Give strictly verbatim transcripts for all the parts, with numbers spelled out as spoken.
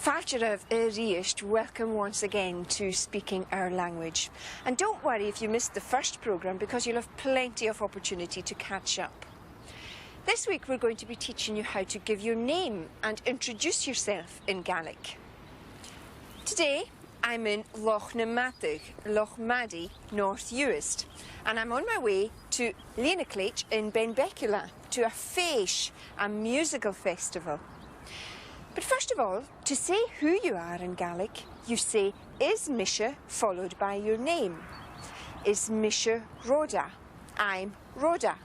Fàilte oirbh a-rithist, welcome once again to Speaking Our Language. And don't worry if you missed the first programme, because you'll have plenty of opportunity to catch up. This week we're going to be teaching you how to give your name and introduce yourself in Gaelic. Today I'm in Loch na Madadh, Loch Madadh, North Uist, and I'm on my way to Lìonacleit in Benbecula to a fèis, a musical festival. But first of all, to say who you are in Gaelic, you say "Is mise" followed by your name. Is mise Rhoda. I'm Rhoda.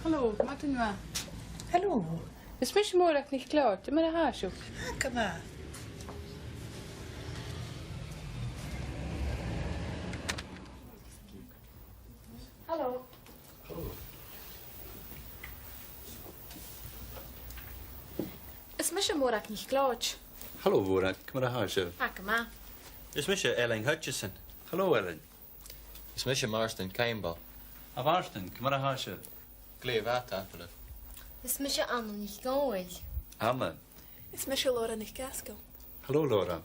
Halò, madainn mhath. Halò. Is mise Mòrag NicLeòid, ciamar a tha sibh? Tha gu math. Halò. Is mise Mòrag NicLeòid. Halò, Mòrag, ciamar a tha sibh? Tha gu math. Is mise Eilidh Hutchison. Halò, Eilidh. Is mise Màrtainn Caimbeul. A Mhàrtainn, ciamar a tha sibh? Glè mhath, tapadh leibh. Is mise Anna NicDhòmhnaill. Anna. Is mise Laura NicAsgaill. Halò, Laura.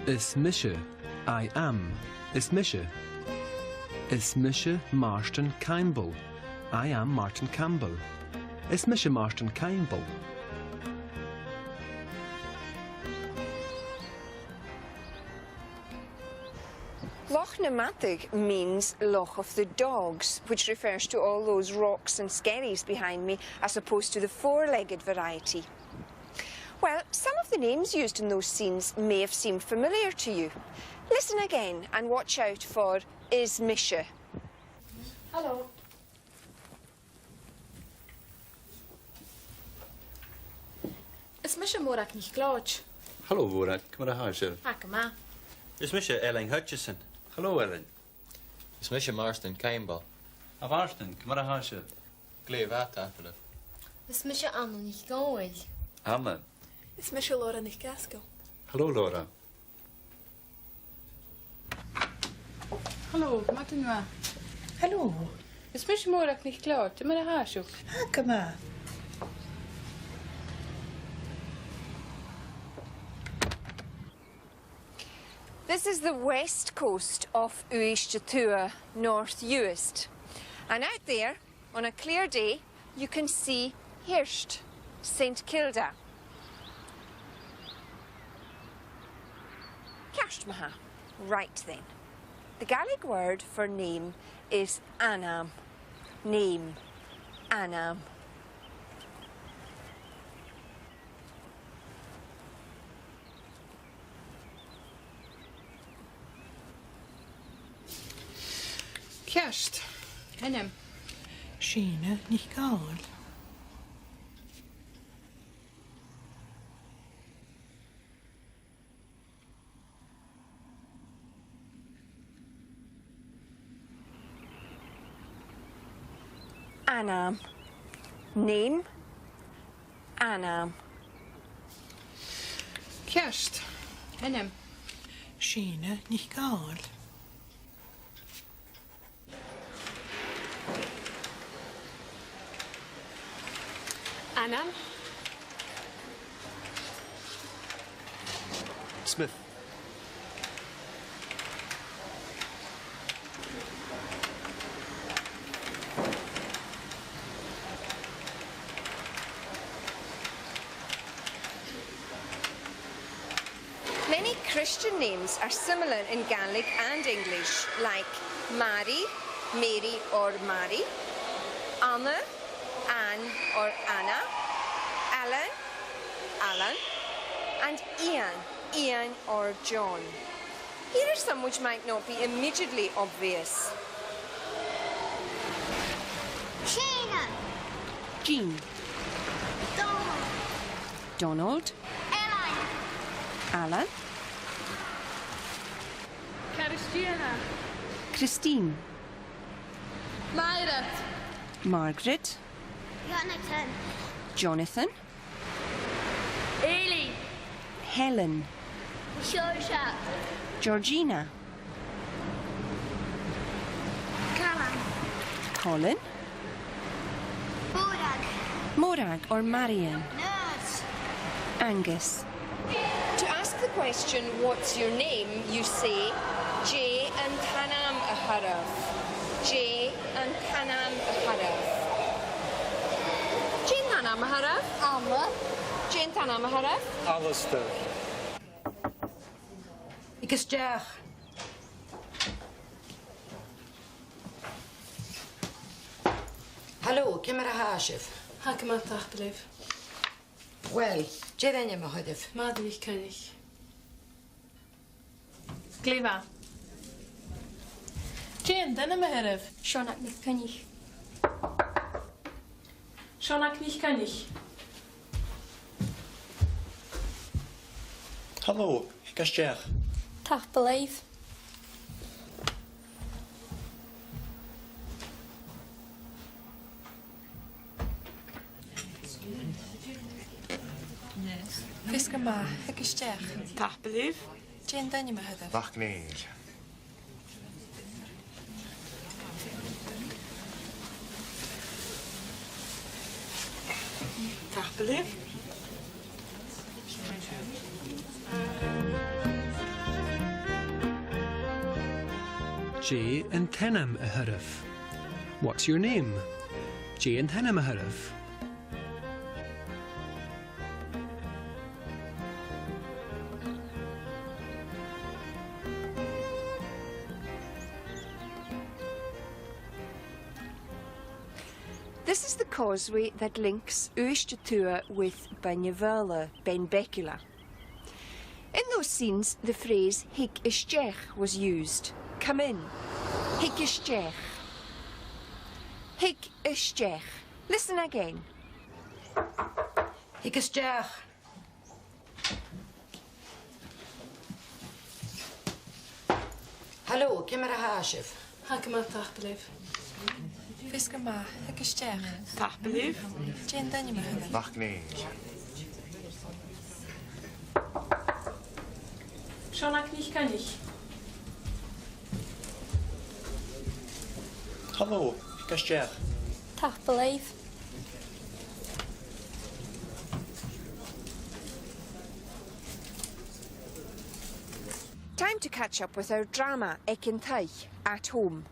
Is mise, I am. Is mise. Is mise Màrtainn Caimbeul. I am Martin Campbell. Is mise Màrtainn Caimbeul. Loch na Madadh means Loch of the Dogs, which refers to all those rocks and skerries behind me, as opposed to the four-legged variety. Well, some of the names used in those scenes may have seemed familiar to you. Listen again and watch out for "Is mise." Halò. Is mise Mòrag NicLeòid. Halò, Mòrag, ciamar a tha sibh? Tha gu math. Is mise Eilidh Hutchison. Halò, Eilidh. Is mise Màrtainn Caimbeul. A Mhàrtainn, ciamar a tha sibh? Glè mhath, tapadh leibh. Is mise Anna NicDhòmhnaill. Anna. Is mise Laura NicAsgaill. Halò, Laura. Halò, madainn mhath. Halò. Is mise Mòrag NicLeòid, ciamar a tha sibh? Tha gu math. This is the west coast of Uibhist a Tuath, North Uist. And out there, on a clear day, you can see Hiort, St Kilda. Ceart ma-thà. Right then. The Gaelic word for name is ainm. Name. Ainm. Ceart. Ainm. Sìne NicDhòmhnaill. Ainm. Name. Ainm. Ceart. Ainm. Sìne NicDhòmhnaill. Ainm. Smith. Many Christian names are similar in Gaelic and English, like Mary, Mary or Mary, Anna, Anne or Anna, Alan, Alan, and Iain, Iain or John. Here are some which might not be immediately obvious. Sheena. Jean. Donald. Donald. Alan. Alan. Christina. Christine. Margaret. Margaret. Jonathan. Jonathan. Helen. Seoirse. Georgina. Calum. Colin. Mòrag. Mòrag or Marion. Nurse. Angus. To ask the question, "What's your name?" you say, "Dè an t-ainm a th' oirbh?" Dè an t-ainm a th' oirbh? Dè an t-ainm a th' oirbh? Anna. Dè an t-ainm a th' oirbh? Alasdair. Thig a-steach. Halò, ciamar a tha sibh? Tha gu math, tapadh leibh. Uill, dè an t-ainm a th' oirbh? Mairead NicCoinnich. Glè mhath. Dè an t-ainm a th' oirbh? Seonag NicCoinnich. Seonag NicCoinnich. Halò, thig a-steach. Tapadh leibh. Feasgar math, thig a-steach. Tapadh leibh. Dè an t-ainm a th' oirbh? MacNèill. Tapadh leibh. Dè an t-ainm a th' oirbh? What's your name? Dè an t-ainm a th' oirbh? This is the causeway that links Uibhist a Tuath with Beinn na Faoghla, Benbecula. In those scenes, the phrase "Thig a-steach" was used. Come in. Thig a-steach. Thig a-steach. Listen again. Thig a-steach. Halò, ciamar a tha sibh? Tha gu math, tapadh leibh. Feasgar math, thig a-steach. Tapadh leibh. Dè an t-ainm a th' oirbh? MacNèill. Seonag NicCoinnich. Halò, thig a-steach. Tapadh leibh. Time to catch up with our drama, Aig an Taigh, At Home.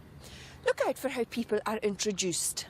Look out for how people are introduced.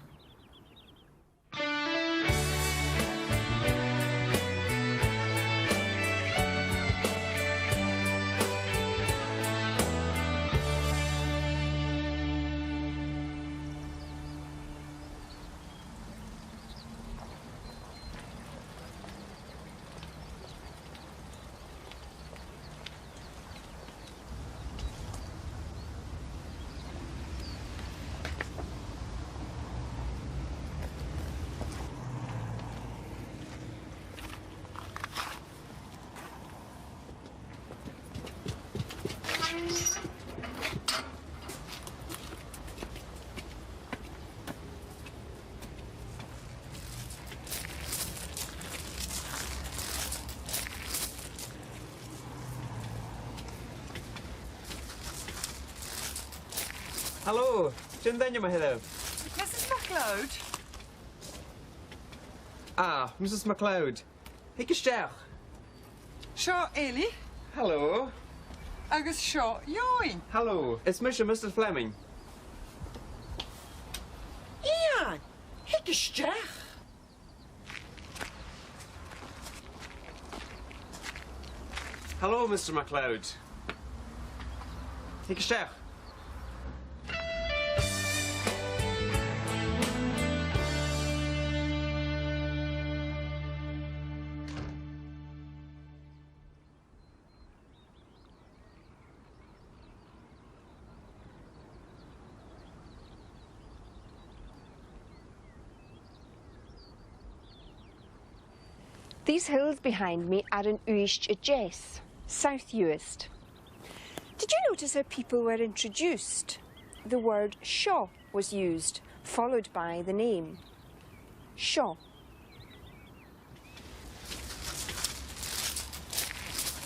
Halò, dè an t-ainm a th' oirbh? Missus MacLeod. Ah, Missus MacLeod. Thig a-steach. Seo Eilidh. Halò. Agus seo Eòghann. Halò. Is mise Mister Fleming. Iain, thig a-steach. Halò, Mister MacLeod. Thig a-steach. These hills behind me are in Uibhist a Deas, South Uist. Did you notice how people were introduced? The word seo was used, followed by the name. Seo.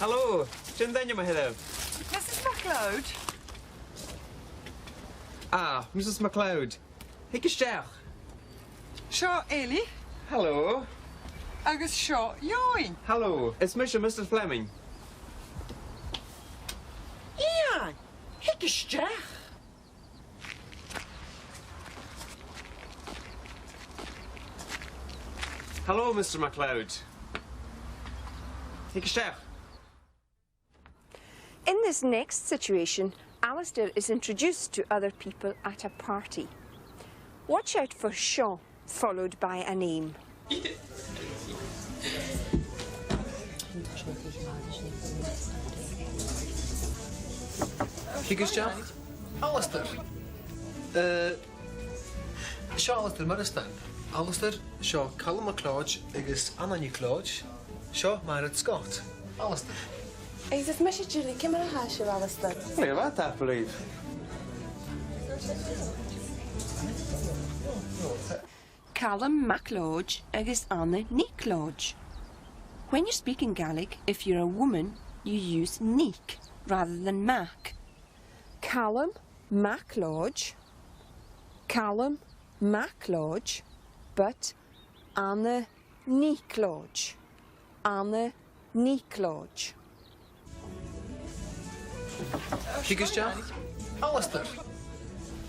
Halò, dè an t-ainm a th' oirbh? Missus MacLeod. Ah, Missus MacLeod. Thig a-steach. Seo Eilidh. Halò. Agus seo Eòghann. Halò. Is mise Mister Fleming. Iain, thig a-steach. Halò, Mister MacLeod. Thig a-steach. In this next situation, Alasdair is introduced to other people at a party. Watch out for seo, followed by a name. Thig a-steach. Alasdair. Eh, seo Alasdair Moireasdan. Alasdair, seo Calum MacLeòid agus Anna NicLeòid. Seo Mairead Scott. Alasdair. Agus is mise Julie. Ciamar a tha sibh, Alasdair? Glè mhath, tapadh leibh. Calum MacLeòid agus Anna NicLeòid. When you speak in Gaelic, if you're a woman, you use Nic rather than Mac. Calum MacLeòid, Calum MacLeòid, but Anna NicLeòid. Anna NicLeòid. Thig a-steach. Alasdair.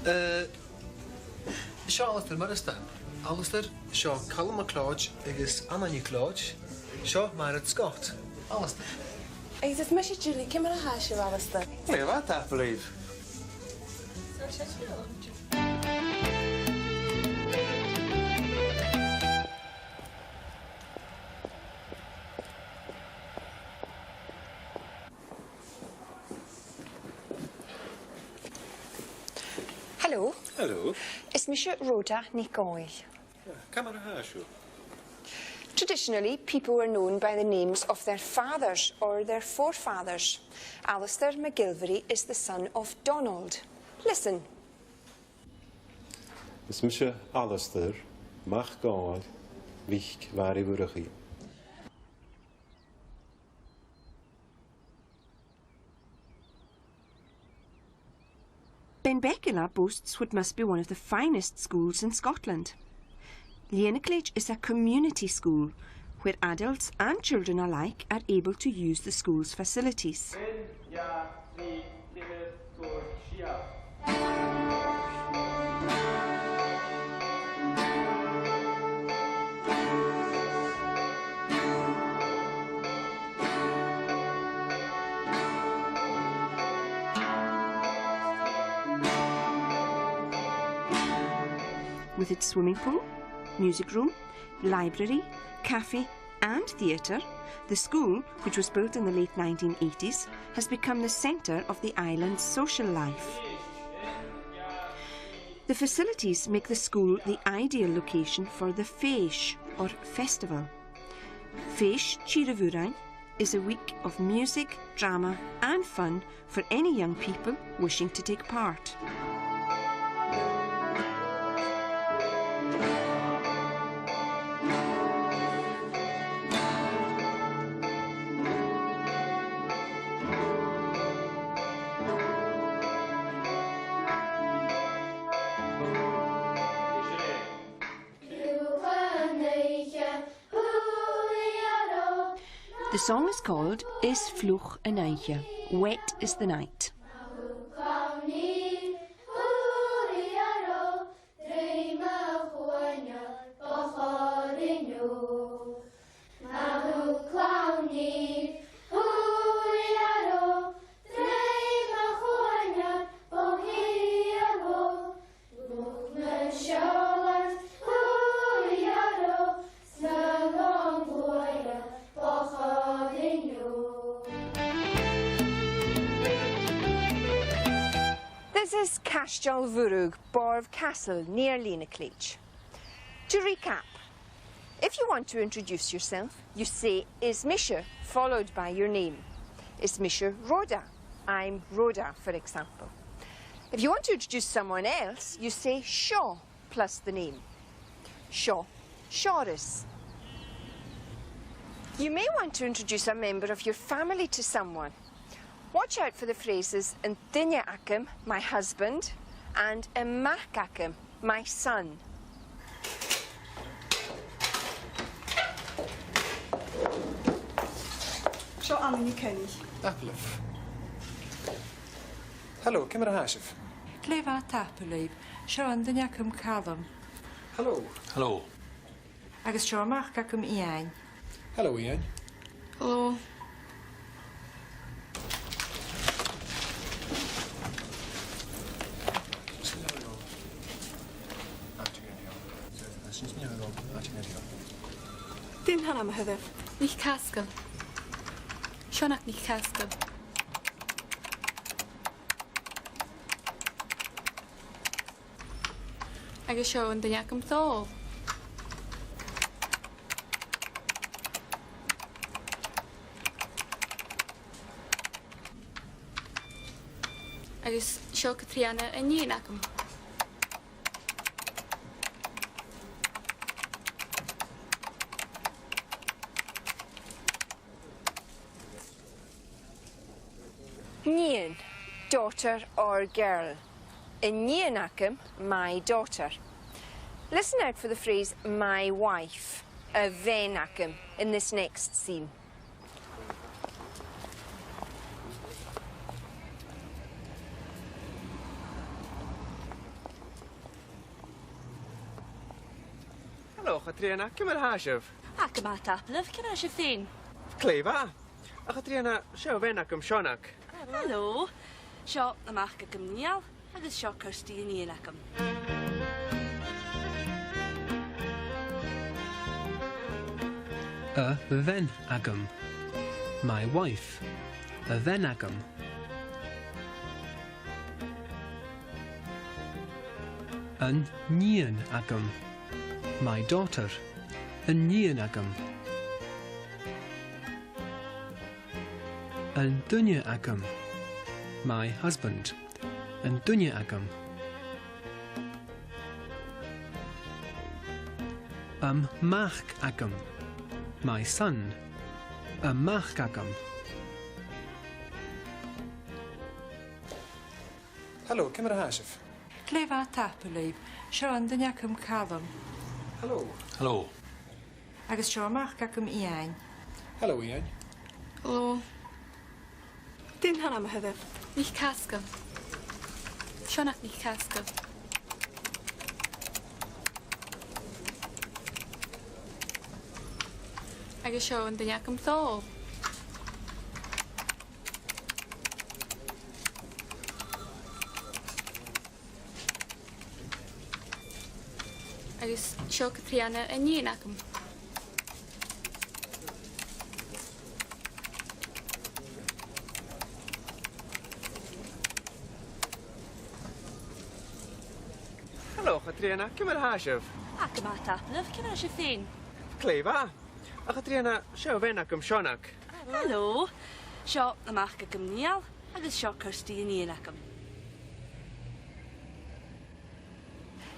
Eh, seo Alasdair Moireasdan. Alasdair, seo Calum MacLeòid agus Anna NicLeòid. Seo Mairead Scott. Alasdair. Agus is mise Julie. Ciamar a tha sibh, Alasdair? Glè mhath, tapadh leibh. Hello. Hello. Is mise Rhoda NicDhòmhnaill. Ciamar a tha sibh? Traditionally, people were known by the names of their fathers or their forefathers. Alasdair MacGillivray is the son of Donald. Listen. Is mise Alasdair MacDhòmhnaill MhicMhàiri Mhurchaidh. Beinn Beag Uladh boasts what must be one of the finest schools in Scotland. Lìonacleit is a community school where adults and children alike are able to use the school's facilities. With its swimming pool, music room, library, cafe and theatre, the school, which was built in the late nineteen eighties, has become the centre of the island's social life. The facilities make the school the ideal location for the Fèis, or festival. Fèis Tìr a' Mhurain is a week of music, drama and fun for any young people wishing to take part. The song is called Is Fliuch an Oidhche, Wet is the Night. This is Caisteal Mhurchaidh, Borb Castle, near Lìonacleit. To recap, if you want to introduce yourself, you say, "Is mise," followed by your name. Is mise Rhoda. I'm Rhoda, for example. If you want to introduce someone else, you say, "Seo," plus the name. Seo Seòras. You may want to introduce a member of your family to someone. Watch out for the phrases an duine agam, my husband, and am mac agam, my son. Seo Anna NicCoinnich. Tapadh leibh. Hello, ciamar a tha sibh? Glè mhath, tapadh leibh. Seo an duine agam, Calum. Hello. Hello. Agus seo am mac agam, Iain. Hello, Iain. Hello. Dè an t-ainm a th' oirbh? NicAsgail. Seonag NicAsgail. Agus seo an duine agam, Dòmhnall. Agus seo Catrìona, an nighean agam. Nighean, daughter or girl. An nighean agam, my daughter. Listen out for the phrase my wife, a bhean agam, in this next scene. Hello, a Chatrìona, ciamar a tha sibh? Ach, gu math, tapadh leibh, ciamar a tha sibh fhèin? Glè mhath. A Chatrìona, seo a' bhean agam, Seonag. Hello. Seo am mac agam, Niall, agus seo Kirsty, an nighean agam. A bhean agam. My wife. A bhean agam. An nighean agam. My daughter. An nighean agam. An duine agam. My husband. An duine agam. Am mac agam. My son. Am mac agam. Hello, ciamar a tha sibh? Glè mhath, tapadh leibh. Seo an duine agam, Calum. Hello. Hello. Agus seo am mac agam, Iain. Hello, Iain. Hello. Dè an t-ainm a th' oirbh? NicAsgail. Seonag NicAsgail. Agus seo an duine agam, Dòmhnall. Agus seo Catrìona, an nighean agam. Hello, a Chatrìona, ciamar a tha sibh? Ach, gu math, tapadh leibh, ciamar a tha sibh fhèin? Glè mhath. A Chatrìona, seo a' bhean agam, Seonag. Hello. Seo am mac agam, Niall, agus seo Kirsty, an nighean agam.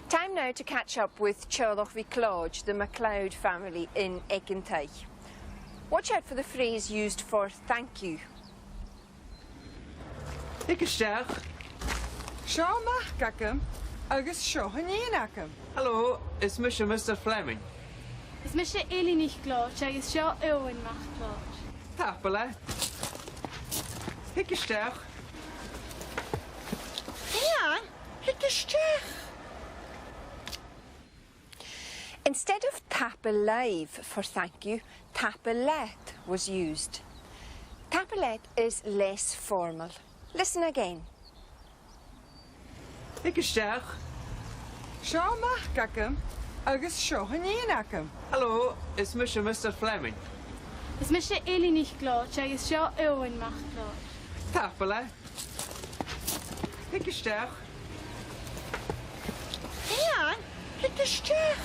Time now to catch up with Teaghlach MhicLeòid, the MacLeod family in Egintaigh. Watch out for the phrase used for thank you. Thig a-steach. Seo am mac agam agus seo an nighean agam. Hello, is mise Mister Fleming. Is mise Eilidh NicLeòid agus seo Eòghann MacLeòid. Tapadh leat. Thig a-steach. Iain, thig a-steach. Instead of tapadh leibh for thank you, tapadh leat was used. Tapadh leat is less formal. Listen again. Thig a-steach. Seo am mac agam agus seo an nighean agam. Hello, is mise Mister Fleming. Is mise Eilidh NicLeòid agus seo Eòghann MacLeòid. Tapadh leat. Thig a-steach. Iain, thig a-steach.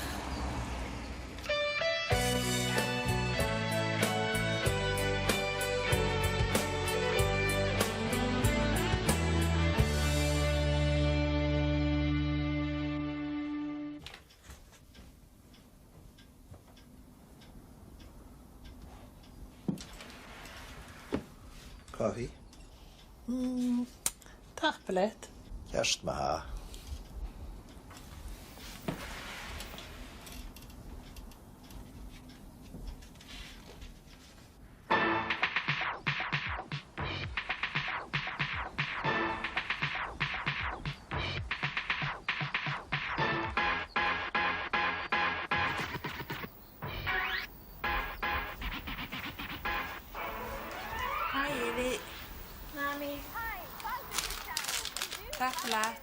Bothaidh? Mm, tapadh leat. Ceart ma-thà. Hi, Evie. Hi. Tapadh leat.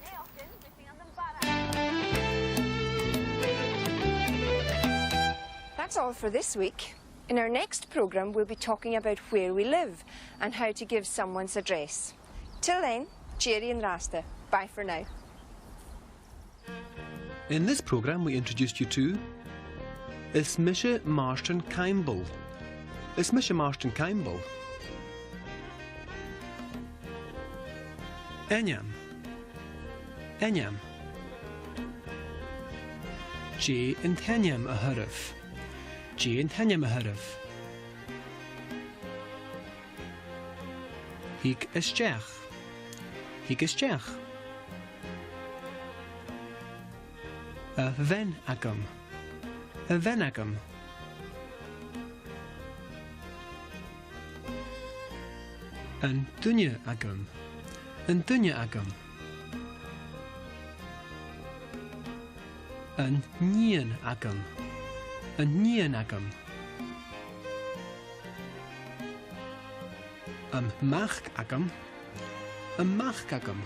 That's all for this week. In our next programme, we'll be talking about where we live and how to give someone's address. Till then, tìoraidh an-dràsta. Bye for now. In this programme we introduced you to: Is mise Màrtainn Caimbeul. Is mise Màrtainn Caimbeul. Ainm. Ainm. Dè an t-ainm a th' oirbh? Dè an t-ainm a th' oirbh? Thig a-steach. Thig a-steach. A bhean agam. A bhean agam. An duine agam. An duine agam. An nighean agam. An nighean agam. Am mac agam. Am mac agam.